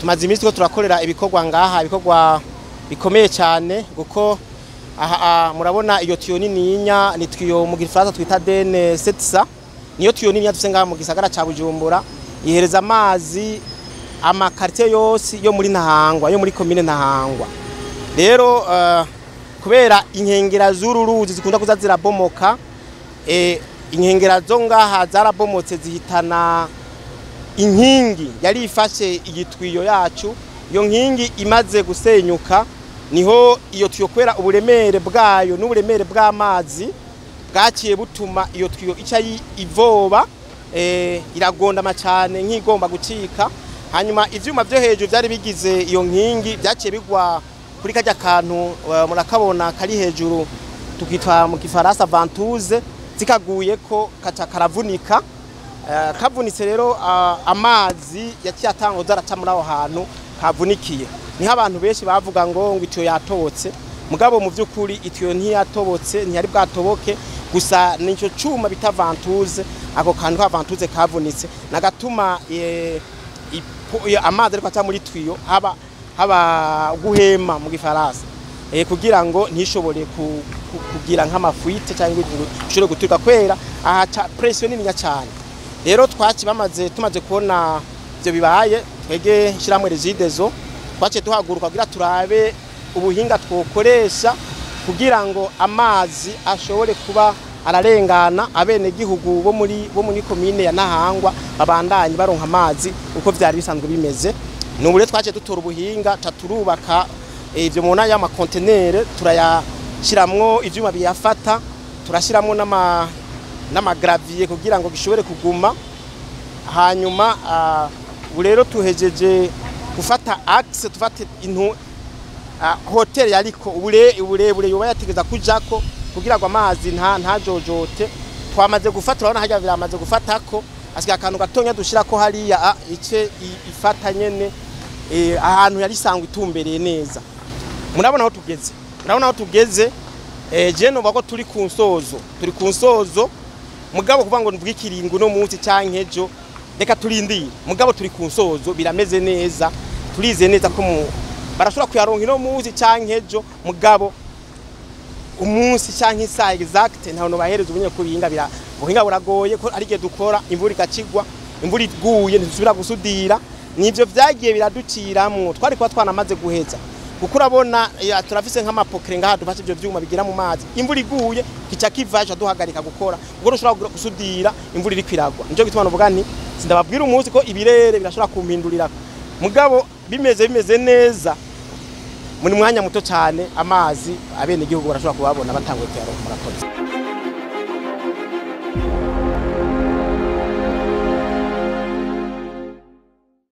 Tumaze iminsi ko turakorera ibikorwa ngaha, ibikorwa bikomeye cyane, kuko aha murabona iyo tiyo nininya ni tiyo mu gifaransa twita DN 700, niyo tiyo nininya dufise ngaha mu gisagara ca Bujumbura, ihereza amazi amakartie yose yo muri Ntahangwa, yo muri commune Ntahangwa. Rero kubera inkengera z'uru ruzi zikunda kuza zirabomoka, inkengera zo ngaha zarabomotse zihitana inkingi yari ifashe igitwiyo yacu. Iyo nkingi imaze gusenyuka niho iyo tiyo, kwera uburemere bwayo n'uburemere bw'amazi, bwaciye butuma iyo tiyo ica ivoba, iragondama cyane nk'igomba gucika. Hanyuma ivyuma vyo hejuru vyari bigize iyo nkingi byaciye bigwa kuri kajya kantu murakabona kari hejuru, tukitwa mu gifaransa ventouse, zikaguye ko kaca karavunika. Kavunitse rero, amazi yaciye atanga araca muri aho hantu kavunikiye. Niho abantu benshi bavuga ngo itiyo yatobotse, mugabo mu by'ukuri itiyo ntiyatobotse, ntiyari bwatoboke. Gusa nicyo cuma bita ventouse, ako kantu ka ventouse kavunitse, nagatuma amazi ariko aca muri twiyo haba guhema mu gifaransa, kugira ngo ntishobore kugira nk'ama fuites cyangwa ngo ishobore guturika, kwera aha pression nininya cyane. Rero twaci bamaze tumaze kubona ibyo bibaye, twege ishyirahamwe Regideso twaciye duhaguruka kugira turabe ubuhinga twokoresha kugira ngo amazi ashobore kuba ararengana, abenegihugu bo muri komine ya Ntahangwa babandanye baronka amazi uko vyari bisanzwe bimeze. Nubu rero twaciye dutora ubuhinga, turubaka ivyo mubona y'amakontenere, turayashiramwo ivyuma biyafata, turashiramwo n'ama graviers kugira ngo gishobore kuguma. Hanyuma ubu rero tuhejeje gufata axe, tufate intu hauteur yariko uburebure yoba yategeza kujako kugira ngo amazi ntajojote. Twamaze gufata, urabona harya biramaze gufatako, asigaye akantu gatonya dushirako hariya ice ifata nyene ahantu yari sangwa itumbereye neza. Murabona aho tugeze, murabona aho tugeze. Je novuga ko turi ku nsozo, turi ku nsozo, mugabo kuvuga ngo mvuge ikiringo no munsi canke ejo, reka turindire. Mugabo turi ku nsozo, birameze neza, turize neza ko mu barashobora kuyaronka ino munsi canke ejo. Mugabo umunsi canke isaha exact ntaho nobahereza ubunye ko bihinga bira ubuhinga buragoye, ko ari igihe dukora imvura ikacigwa. Imvura iguye ntisubira gusudira, nivyo vyagiye biraduciramwo. Twari kuba twanamaze guheza, kuko urabona turafise nk'ama poclain ngaha dufashe ivyo vyuma bigira mu mazi. Imvura iguye kica kivaje duhagarika gukora, kuko ntushobora gusudira imvura iriko iragwa. Nico gituma novuga nti sindababwira umunsi, ko ibirere birashobora kumpindurira. Mugabo bimeze neza, muri mwanya muto cyane amazi abenegihugu barashobora kubabona batanguye kuyaronka. Murakoze.